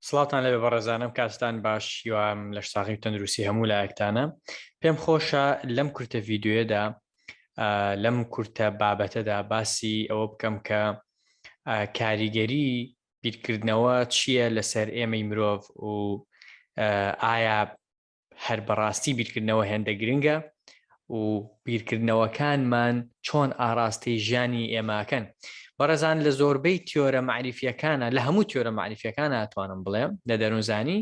سڵاوتان لەبێ بەڕێزانم کاتتان باش هیوام لەش ساغی و تەندروستی هەموو لایەکتانە پێم خۆشە لەم کورتە ڤیددیوەدا لەم کورتە بابەتەدا باسی ئەوە بکەم کە کاریگەری بیرکردنەوە چییە لەسەر ئێمەی مرۆڤ و ئایا هەر بەڕاستی بیرکردنەوە هێندە گرنگە و بیرکردنەوەکانمان چۆن ئاراستەی ژیانی ئێماکەن. بەڕێزان لە زۆربەی تیۆرە مەعریفیەکانە لە هەموو تیۆرە مەعریفیەکانە ئەتوانم بڵێم لە دەروونزانی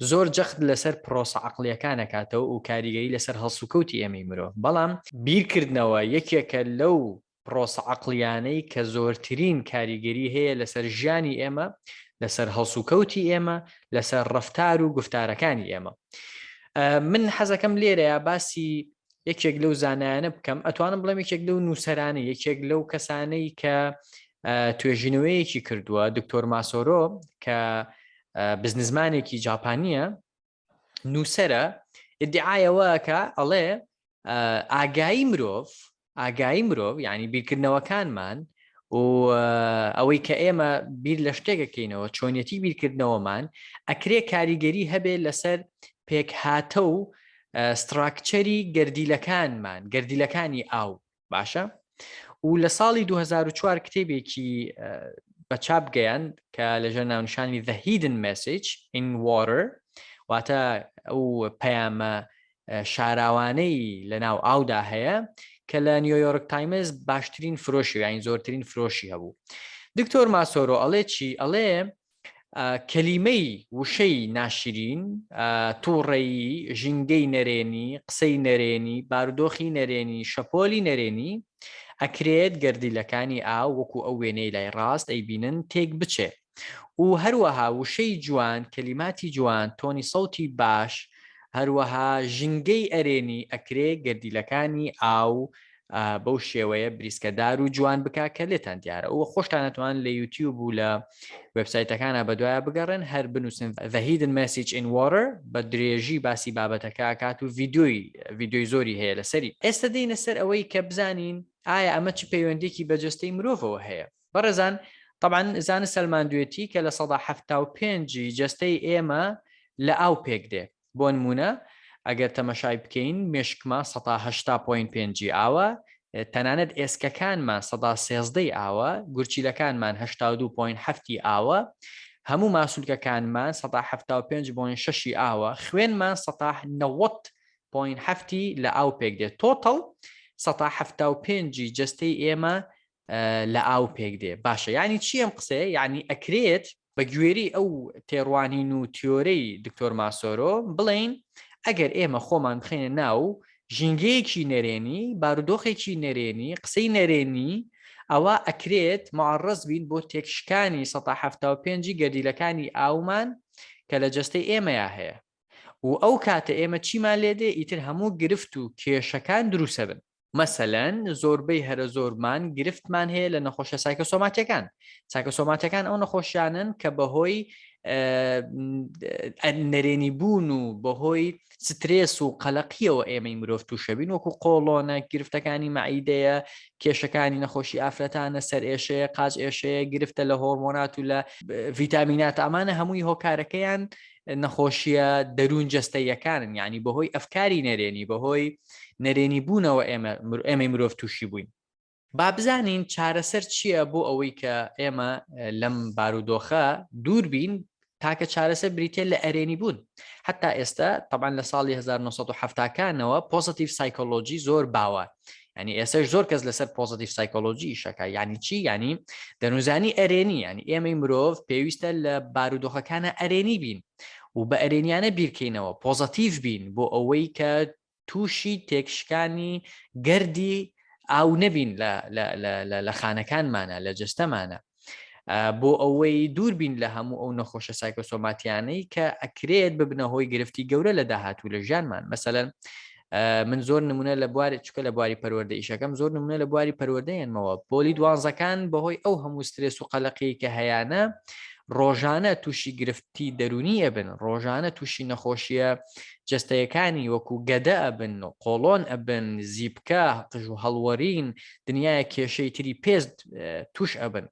زۆر جەخت لەسەر پرۆسە عەقڵیەکان ئەکاتەوە و کاریگەری لەسەر هەڵسوکەوتی ئێمەی مرۆڤ بەڵام بیرکردنەوە یەکێکە لەو پرۆسە عەقڵیانەی کە زۆرترین کاریگەری هەیە لەسەر ژیانی ئێمە، لەسەر هەڵسوکەوتی ئێمە، لەسەر ڕەفتار و گوفتارەکانی ئێمە. من حەزەکەم لێرەیە باسی یەکێک لەو زانایانە بکەم، ئەتوانم بڵێم یەکێک لەو نووسەرانە، یەکێک لەو کەسانەی کە توێژینەوەیەکی کردووە، دکتۆر ماسۆرۆ کە بزنزمانێکی جاپانیە، نووسەرە ئیدعایەوە کە ئەڵێ ئاگایی مرۆڤ ئاگایی مرۆڤ یعنی بیرکردنەوەکانمان و ئەوەی کە ئێمە بیر لە شتێکەکەینەوە چۆنیەتی بیرکردنەوەمان ئەکرێ کاریگەری هەبێ لەسەر پێکهاتە و structure ی گەردیلەکانمان گەردیلەکانی ئاو باشە و لە ساڵی 2004 کتێبێکی بە چاپ گەیاند کە لەژێر ناونیشانی The Hidden Message in Water واتە ئەو پەیامە شاراوانەی لە ناو ئاودا هەیە کە لە نیویۆرک تایمز باشترین فرۆشی یانی زۆرترین فرۆشی هەبوو دکتۆر ماسۆرۆ ئەڵێ چی ئەڵێ کەلیمەی وشەی ناشرین، توڕەیی، ژینگەی نەرێنی، قسەی نەرێنی، بارودۆخی نەرێنی، شەپۆلی نەرێنی، ئەکرێت گەردیلەکانی ئاو وەکو ئەو وێنەی لای ڕاست ئەیبینن تێک بچێ و هەروەها وشەی جوان، کەلیماتی جوان، تۆنی سەوتی باش، هەروەها ژینگەی ئەرێنی ئەکرێ گەردیلەکانی ئاو بەو شێوەیە بریسکەدار و جوان بکا کە لێتان دیارە ئەوە خۆشتان ئەتوان لە یوتیوب و لە وێبسایتەکانە بەدوایە بگەڕێن هەر بنووسن The Hidden Message in Water بە درێژی باسی بابەتەکە ئەکات و ڤیدیۆی ڤیدیۆی زۆری هەیە لەسەری ئێستا دێینە سەر ئەوەی کە بزانین ئایا ئەمە چ پەیوەندیەکی بە جەستەی مرۆڤەوە هەیە بەڕێزان طبعا زانست سەلماندوێتی کە 75% جەستەی ئێمە لە ئاو پێک دێ بۆ نموونە ئەگەر تەمەشای بکەین مێشکمان 80 point پێنجی ئاوە، تەنانەت ئێسکەکانمان 13% ئاوە، گورچیلەکانمان 82 point هەفتی ئاوە، هەموو ماسولکەکانمان 75 point شەشی ئاوە، خوێنمان 90 point هەفتی لە ئاو پێک دێت. total 75% جەستەی ئێمە لە ئاو پێک دێ. باشە یعنی چی ئەم قسەیە؟ یعنی ئەکرێت بە گوێرەی ئەو تێڕوانین و تیۆرەی دکتۆر ماسۆرۆ بڵێین ئەگەر ئێمە خۆمان بخەینە ناو ژینگەیەکی نەرێنی، بارودۆخێکی نەرێنی، قسەی نەرێنی، ئەوا ئەکرێت معەڕەز بین بۆ تێکشکانی 75% ی گەردیلەکانی ئاومان کە لە جەستەی ئێمەیا هەیە و ئەو کاتە ئێمە چیمان لێدێ ئیتر هەموو گرفت و کێشەکان دروسەبن. مەسەلەن زۆربەی هەرە زۆرمان گرفتمان هەیە لە نەخۆشە سایکۆسۆماتیەکان سایکۆسۆماتەکان ئەو نەخۆشیانن کە بەهۆی نەرێنی بوون و بەهۆی سترێس و قەلەقیەوە ئێمەی مرۆڤ تووشەبین وەکو قۆڵۆنە گرفتەکانی مەعیدەیە کێشەکانی نەخۆشی ئافرەتانە سەر ئێشەیە قاچ ئێشەیە گرفتە لە هۆرمۆنات و لە ڤیتامینات ئەمانە هەمووی هۆکارەکەیان نەخۆشیە دەروون جەستەیەکانن یعنی بەهۆی ئەفکاری نەرێنی بەهۆی نەرێنی بوونەوە ئێمە ئێمەی مرۆڤ تووشی بووین. با بزانین چارەسەر چییە بۆ ئەوەی کە ئێمە لەم بارودۆخە دوور بین تاکە چارەسەر بریتە لە ئەرێنی بوون حتا ئێستا طبعا لە ساڵی 1970کانەوە positive psychology زۆر باوە ینی ئێسش زۆر کەس لەسەر positive psychology ئیشەکە ینی چی ینی دەروونزانی ئەرێنی ینی ئێمەی مرۆڤ پێویستە لە بارودۆخەکانە ئەرێنی بین و بە ئەرێنیانە بیرکەینەوە پۆزەتیڤ بین بۆ ئەوەی کە تووشی تێکشکانی گەردی ئاو نەبین لە خانەکانمانە لە جستەمانە بۆ ئەوەی دوور بین لە هەموو ئەو نەخۆشە سایکۆسۆماتیانەی کە ئەکرێت ببنە هۆی گرفتی گەورە لە داهاتوو لە ژیانمان مەسەلەن من زۆر نمونە لە بواری چکە لە بواری پەروەردە ئیشەکەم زۆر نمونە لە بواری پەروەردەیەنمەوە پۆلی دوانزەکان بەهۆی ئەو هەموو سترێس و قەلەقی کە هەیانە ڕۆژانە تووشی گرفتی دەرونی ئەبن ڕۆژانە تووشی نەخۆشیە جەستەیەکانی وەکو گەدە ئەبن و قۆڵۆن ئەبن زیپکە قژ و هەڵوەرین دنیاە کێشەی تری پێست توش ئەبن.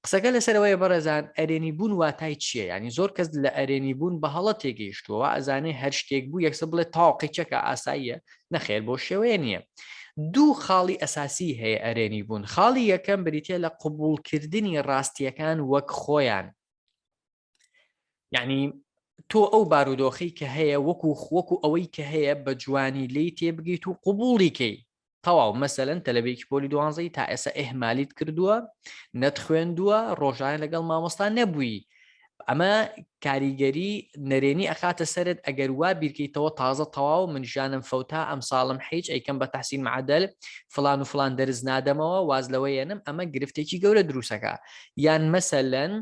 قسەکە لەسەرەوەیە بەڕێزان ئەرێنی بوون واتای چییە؟ ینی زۆر کەس لە ئەرێنی بوون بە هەڵە تێگەیشتووە، ئەزانێ هەر شتێک بوو یەکسەر بڵێ تاقی چەکە ئاساییە. نەخێر بۆ شێوەیە نییە. دوو خاڵی ئەساسی هەیە ئەرێنی بوون. خاڵی یەکەم بریتە لە قبوڵکردنی ڕاستیەکان وەک خۆیان. یعنی تۆ ئەو بارودۆخی کە هەیە وەکو وەکو ئەوەی کە هەیە بە جوانی لی تێبگەیت و قوبوڵی کەی تەواو مەسەلەن تەلەبەیەکی پۆلی دوانزەی تا ئێستا ئیهمالیت کردووە نەت خوێندووە ڕۆژانە لەگەڵ مامۆستا نەبووی ئەمە کاریگەری نەرێنی ئەخاتە سەرت ئەگەر وا بیرکەیتەوە تازە تەواو من ژیانم فەوتا ئەم ساڵم هیچ ئەیکەم بە تحسین معدل فلان و فلان دەرز نادەمەوە واز لەوە یەنم ئەمە گرفتێکی گەورە دروستەکە یان مەسەلەن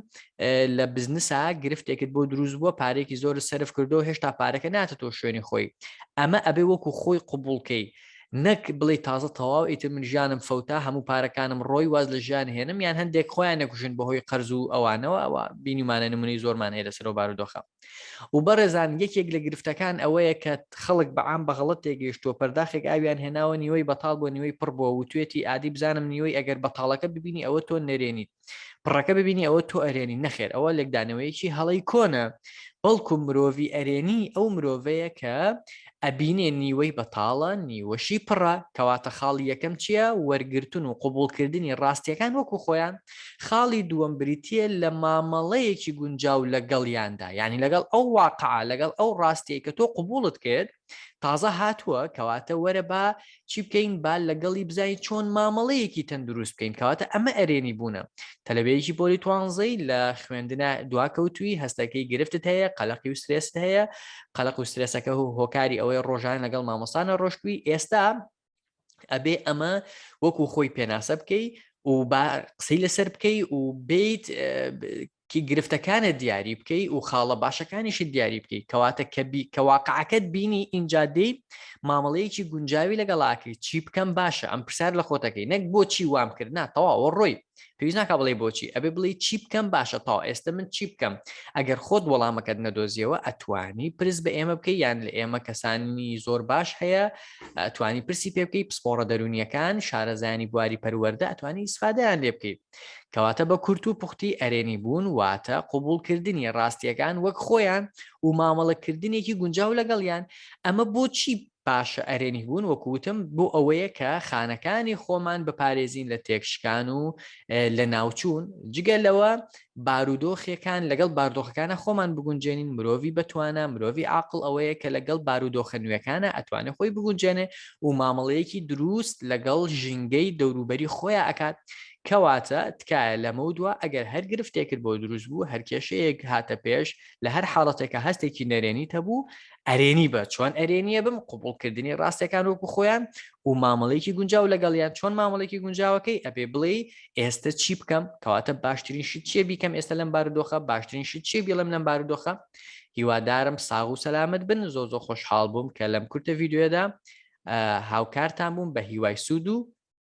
لە بزنسا گرفتێکت بۆ دروست بووە پارێکی زۆر سەرف کردو هێشتا پارەکە ناتە تۆ شوێنی خۆی ئەمە ئەبێ وەکو خۆی قوبولکەی نەک بڵێی تازە تەواو ئیتر من ژیانم فەوتا هەموو پارەکانم ڕۆی واز لە ژیان هێنم یان هەندێک خۆیان نەکوژن بەهۆی قەرز و ئەوانەوە ئەوە بینیمانە نمونەی زۆرمان هەیە لەسەر بارودۆخە و بەڕێزان یەکێک لە گرفتەکان ئەوەیە کە خەڵک بەعام بە غەڵەت تێگەیشتووە پەرداخێک ئاویان هێناوە نیوەی بەتاڵ بۆ نیوەی پڕ بووە وتوێتی ئادی بزانم نیوەی ئەگەر بەتاڵەکە ببینی ئەوە تۆ نەرێنیت پڕەکە ببینی ئەوە تۆ ئەرێنی نەخێر ئەوە لێکدانەوەیەکی هەڵەی کۆنە بەڵکو مرۆڤی ئەرێنی ئەو مرۆڤەیە کە ئەبینێ نیوەی بەتاڵە نیوەشی پڕە کەواتە خاڵی یەکەم چییە وەرگرتن و قوبوڵکردنی ڕاستیەکان وەکو خۆیان خاڵی دووەم بریتە لە مامەڵەیەکی گونجاو لەگەڵیاندا یعنی لەگەڵ ئەو واقعە لەگەڵ ئەو ڕاستیە کە تۆ قوبوڵت کرد تازە هاتووە کەواتە وەرە با چی بکەین با لەگەڵی بزانین چۆن مامەڵەیەکی تەندروست بکەین کەواتە ئەمە ئەرێنی بوونە تەلەبەیەکی پۆلی توانزەی لە خوێندنە دواکەوتوی هەستەکەی گرفتت هەیە قەلەقی و سترێست هەیە قەلق و سترێسەکە و هۆکاری ئەوەی ڕۆژان لەگەڵ مامۆستانە ڕۆشتوی ئێستا ئەبێ ئەمە وەکو خۆی پێناسە بکەی و با قسەی لەسەر بکەی و بیت کی گرفتەکانت دیاری بکەی و خاڵە باشەکانیشت دیاری بکەی کەواتە کە بی کە واقعەکەت بینی ئینجا دێی مامەڵەیەکی گونجاوی لەگەڵاکەی چی بکەم باشە ئەم پرسیار لە خۆتەکەی نەک بۆچی وام کرد نا تەواوە ڕۆی پێویست ناکا بڵێ بۆچی ئەبێ بڵێ چی بکەم باشە تاوا ئێستا من چی بکەم ئەگەر خۆت وەڵامەکەت نەدۆزیەوە ئەتوانی پرس بە ئێمە بکەی یان لە ئێمە کەسانی زۆر باش هەیە ئەتوانی پرسی پێ بکەی پسپۆڕە دەرونیەکان شارەزایانی بواری پەروەردە ئەتوانی ئیسفادەیان لێ بکەیت کەواتە بە کورت و پوختی ئەرێنی بوون واتە قبوڵکردنی ڕاستیەکان وەک خۆیان و مامەڵەکردنێکی گونجاو لەگەڵیان. ئەمە بۆچی باشە ئەرێنی بوون؟ وەکو وتم بۆ ئەوەیە کە خانەکانی خۆمان بپارێزین لە تێکشکان و لە ناوچوون، جگە لەوە بارودۆخەکان لەگەڵ باردۆخەکانە خۆمان بگونجێنین، مرۆڤی بەتوانا مرۆڤی عاقڵ ئەوەیە کە لەگەڵ بارودۆخە نوێکانە ئەتوانێت خۆی بگونجێنێ و مامەڵەیەکی دروست لەگەڵ ژینگەی دەوروبەری خۆیان ئەکات. کەواتە تکایە لەمەودوا ئەگەر هەر گرفتێکت بۆ دروست بوو هەر کێشەیەک هاتە پێش لە هەر حاڵەتێکە هەستێکی نەرێنیت هەبوو ئەرێنی بە چۆن ئەرێنیە بم قوبڵکردنی ڕاستەکان وەکو خۆیان و مامەڵێکی گونجاو لەگەڵیان چۆن مامەڵێکی گونجاوەکەی ئەبێ بڵێ ئێستا چی بکەم کەواتە باشترین شت چیە بیکەم ئێستا لەم بارودۆخە باشترین شت چیە بیڵێم لەم بارودۆخە هیوادارم ساغ و سەلامت بن زۆ زۆ خۆشحاڵ بووم کە لەم کورتە ڤیددیوەدا هاوکارتان بووم بە هیوای سوود و